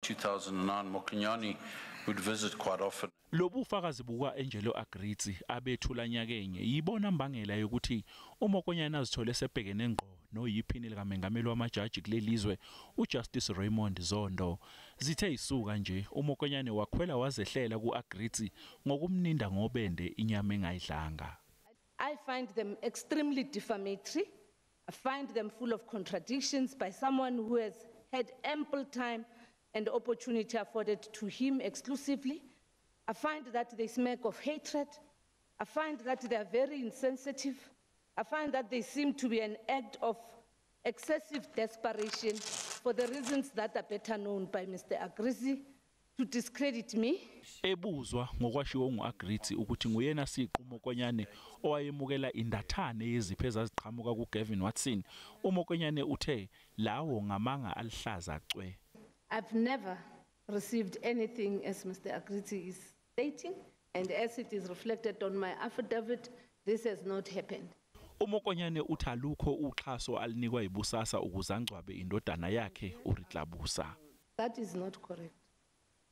2009, Mokonyane would visit quite often. Lobu bufakazi buka Angelo Agrizzi abethula nyakenye yibona mbangela yokuthi uMokonyane azithole sebhekene ngqo noyiphini likamengameli wamajaji kulelizwe uJustice Raymond Zondo. Zithe isuka nje uMokonyane wakhwela wazehlela kuAgrizzi ngokumninda ngobende inyama engayidlanga. I find them extremely defamatory. I find them full of contradictions by someone who has had ample time and opportunity afforded to him exclusively. I find that they smack of hatred. I find that they are very insensitive. I find that they seem to be an act of excessive desperation for the reasons that are better known by Mr. Agrizzi to discredit me. Ebuzwa ngokwashiwo nguAgrizzi ukuthi nguyena siqu uMokonyane owayemukela indathane yezipho ezaziqhamuka kuGavin Watson, uMokonyane uthe lawo ngamanga alihlaza cwe. I've never received anything as Mr. Agrizzi is stating, and as it is reflected on my affidavit, this has not happened. UMokonyane uthi alukho uxhaso alinikwa yiBosasa ukuze angcwabe indodana yakhe uRitlabusa. That is not correct.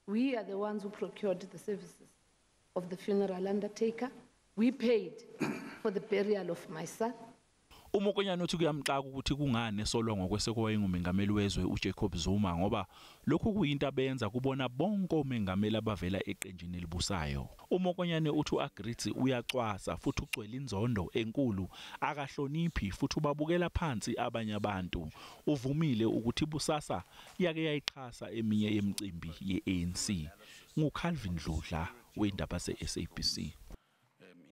We are the ones who procured the services of the funeral undertaker. We paid for the burial of my son. UMokonyane uthi kuyamxaka ukuthi kungani esolwa ngokwesekwa wayengumengameli wezwe uJacob Zuma, ngoba lokhu kuyinto abenza kubona bonke omengameli abavela eqenjini elibusayo. UMokonyane uthi uAgrizzi uyacwasa futhi ugcwele inzondo enkulu, akahloniphi futhi ubabukela phansi abanye abantu. Uvumile ukuthi iBosasa yake yayixhasa eminye yemicimbi yeANC. NguCalvin Dludla wendaba zeSABC.